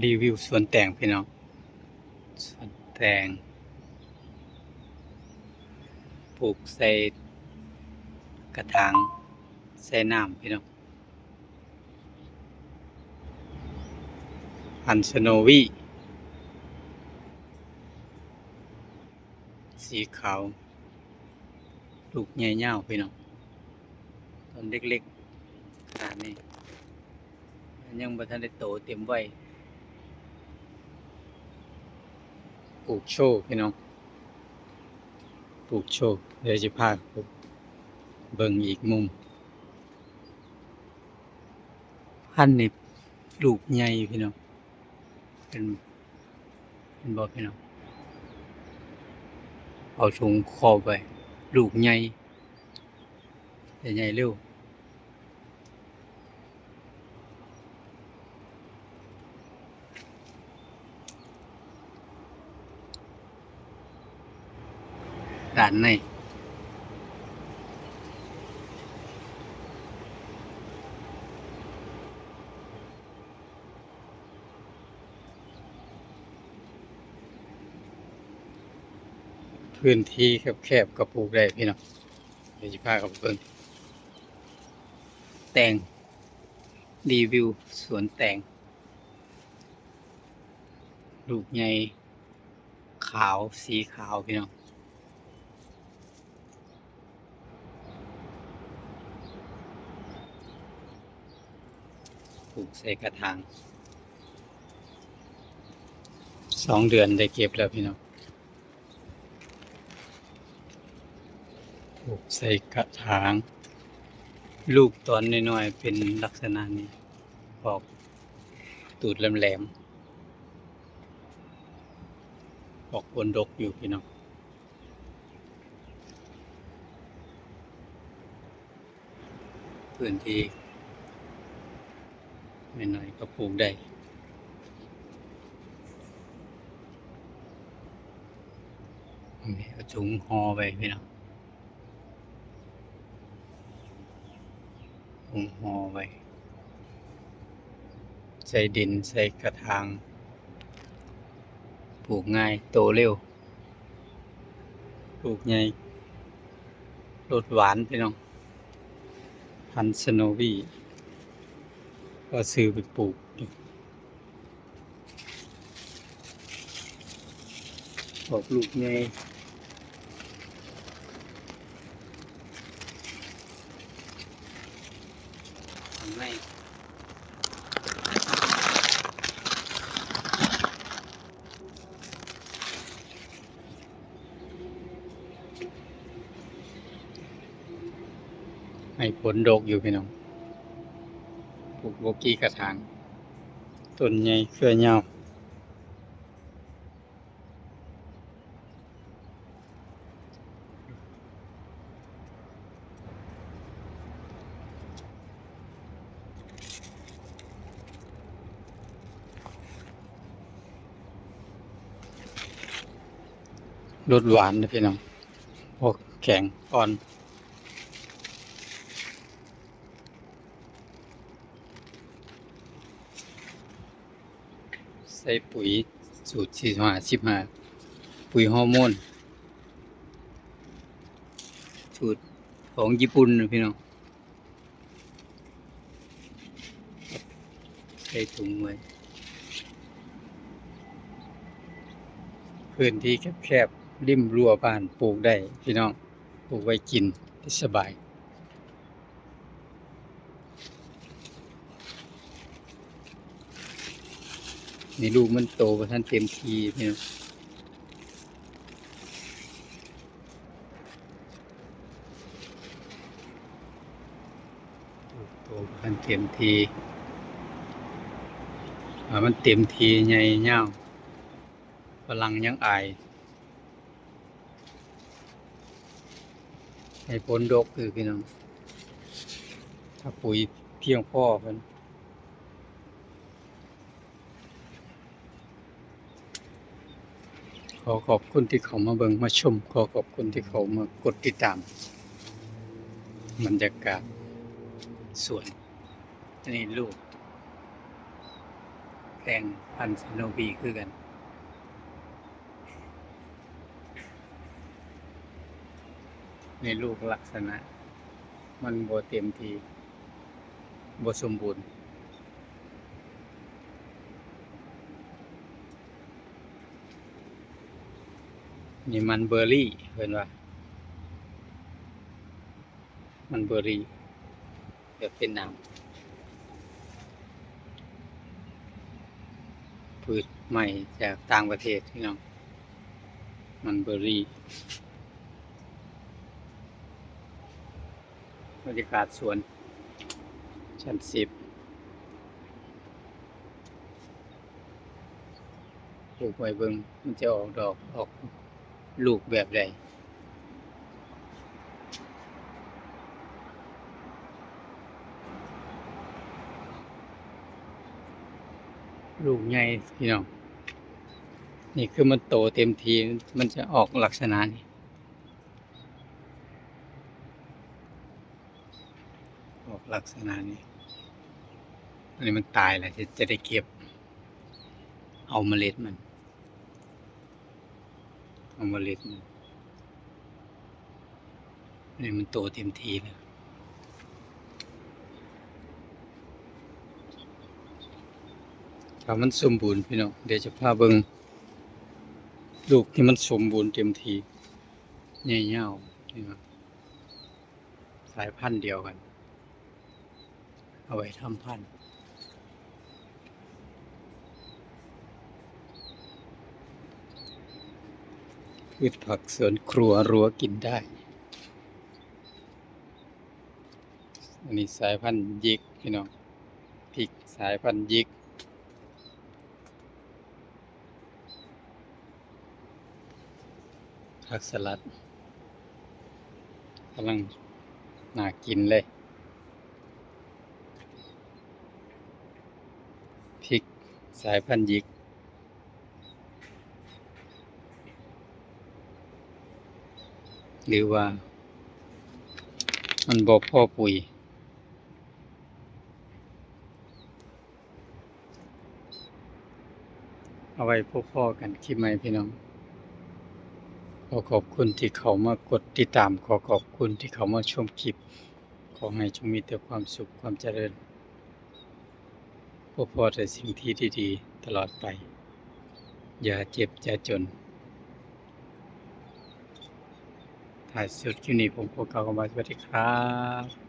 ຣີວິວສວນແຕງພີ່ນ້ອງ, ສວນແຕງ ປູກໃສ່ກະຖາງ ໃສ່ນ້ຳພີ່ນ້ອງ. ພັນສະໂນວີ ສີຂາວ ລູກໃຫຍ່ຍາວພີ່ນ້ອງ, ຕອນເລັກໆຂະໜາດນີ້ ຍັງບໍ່ທັນໄດ້ໂຕເຕັມໄວ. ປູກໂຊພີ່ນ້ອງ, ປູກໂຊ. ດຽວຊິພາໄປເບິ່ງອີກມຸມ. ພັນນີ້ລູກໃຫຍ່ພີ່ນ້ອງ, ເຫັນ ເຫັນບໍ່ພີ່ນ້ອງ? ເອົາຖົງຄອບໄວ້, ລູກໃຫຍ່ ໃຫຍ່ເລັວ. ດ້ານໃນ ພື້ນທີ່ແຄບໆກໍປູກໄດ້ພີ່ນ້ອງ. ດຽວຊິພາເຂົ້າໄປເບິ່ງແຕງ, ຣີວິວສວນແຕງ ລູກໃຫຍ່ ຂາວ ສີຂາວພີ່ນ້ອງ, ປູກໃສ່ກະຖາງ ສອງເດືອນໄດ້ເກັບແລ້ວພີ່ນ້ອງ. ປູກໃສ່ກະຖາງ, ລູກຕອນນ້ອຍໆເປັນລັກສະນະນີ້, ອອກຕູດແຫຼມໆ, ອອກຜົນດົກຢູ່ພີ່ນ້ອງ. ພື້ນທີ່ນ້ອຍໆກໍປູກໄດ້. ນີ້ ເອົາຖົງຫໍ່ໄວ້ພີ່ນ້ອງ, ຖົງຫໍ່ໄວ້ ໃສ່ດິນ ໃສ່ກະຖາງ, ປູກງ່າຍ ໂຕເລັວ. ປູກໃຫຍ່ ລົດຫວານພີ່ນ້ອງ, ພັນສະໂນວີ ກໍຊື້ໄປປູກ ອອກລູກໃຫຍ່. ໃຫ້ຜົນດົກຢູ່ພີ່ນ້ອງ, ປູກບໍ່ກີ່ກະຖາງ, ຕົ້ນໃຫຍ່ເຄືອຍາວ. ລົດຫວານເດີພີ່ນ້ອງ, ບໍ່ແຂງ ອ່ອນ. ໃສ່ປຸຍສູດສີ່ສິບຫ້າ ສິບຫ້າ ປຸຍຮໍໂມນ ສູດຂອງຍີ່ປຸ່ນນະພີ່ນ້ອງ. ໃສ່ຖົງໄວ້. ພື້ນທີ່ແຄບໆ ລິມຮົ້ວບ້ານ ປູກໄດ້ພີ່ນ້ອງ, ປູກໄວ້ກິນໄດ້ສະບາຍ. ນີ້ ລູກມັນໂຕບໍ່ທັນເຕັມທີ່ພີ່ນ້ອງ, ໂຕບໍ່ທັນເຕັມທີ່. ຖ້າມັນເຕັມທີ່ ໃຫຍ່ຍາວ ຝຣັ່ງຍັງອາຍ. ໃຫ້ຝົນດົກຢູ່ພີ່ນ້ອງ, ຖ້າປຸຍພຽງພໍເພິ່ນ. ຂໍຂອບຄຸນທີ່ເຂົ້າມາເບິ່ງມາຊົມ, ຂໍຂອບຄຸນທີ່ເຂົ້າມາກົດຕິດຕາມ. ບັນຍາກາດສວນ ອັນນີ້ລູກ ແຕ່ງພັນສະໂນບີຄືກັນ. ໃນລູກລັກສະນະມັນບໍ່ເຕັມທີ່ ບໍ່ສົມບູນ. ນີ້ມັນເບີຣີ ເພິ່ນວ່າ ມັນເບີຣີ ແບບເປັນນ້ຳ ພືດໃໝ່ຈາກຕ່າງປະເທດພີ່ນ້ອງ ມັນເບີຣີ. ບັນຍາກາດສວນຊັ້ນສິບ ປູກໄວ້ເບິ່ງ ມັນຈະອອກດອກ ອອກລູກແບບໃດ. ລູກໃຫຍ່ພີ່ນ້ອງ ນີ້ຄືມັນໂຕເຕັມທີ່ ມັນຈະອອກລັກສະນະນີ້ ອອກລັກສະນະນີ້. ອັນນີ້ມັນຕາຍແລ້ວ ຈະ ຈະໄດ້ເກັບເອົາເມລັດມັນ ເອົາເມລັດມັນ. ອັນນີ້ມັນໂຕເຕັມທີ່ແລ້ວ ຖ້າມັນສົມບູນພີ່ນ້ອງ ດຽວຈະພາເບິ່ງລູກທີ່ມັນສົມບູນເຕັມທີ່ ໃຫຍ່ຍາວ ນີ້ນະ ສາຍພັນດຽວກັນ ເອົາໄວ້ທຳພັນ ພືດຜັກສວນຄົວ ຮົ້ວກິນໄດ້. ອັນນີ້ສາຍພັນຢິກພີ່ນ້ອງ ພິກສາຍພັນຢິກ ຜັກສະຫຼັດກຳລັງໜ້າກິນເລີຍ ພິກສາຍພັນຢິກ ຫຼືວ່າມັນບໍ່ພໍປຸ໋ຍ. ເອົາໄວ້ພົບພໍ້ກັນຄລິບໃໝ່ພີ່ນ້ອງ ຂໍຂອບຄຸນທີ່ເຂົ້າມາກົດຕິດຕາມ ຂໍຂອບຄຸນທີ່ເຂົ້າມາຊົມຄລິບ ຂໍໃຫ້ຈົ່ງມີແຕ່ຄວາມສຸກຄວາມຈະເລີນ ພົບພໍ້ແຕ່ສິ່ງທີ່ດີໆຕະຫຼອດໄປ ຢ່າເຈັບຢ່າຈົນ. ທ້າຍສຸດຄລິບນີ້ ຜົມຂໍກ່າວຄຳວ່າ ສະຫວັດດີຄັບ.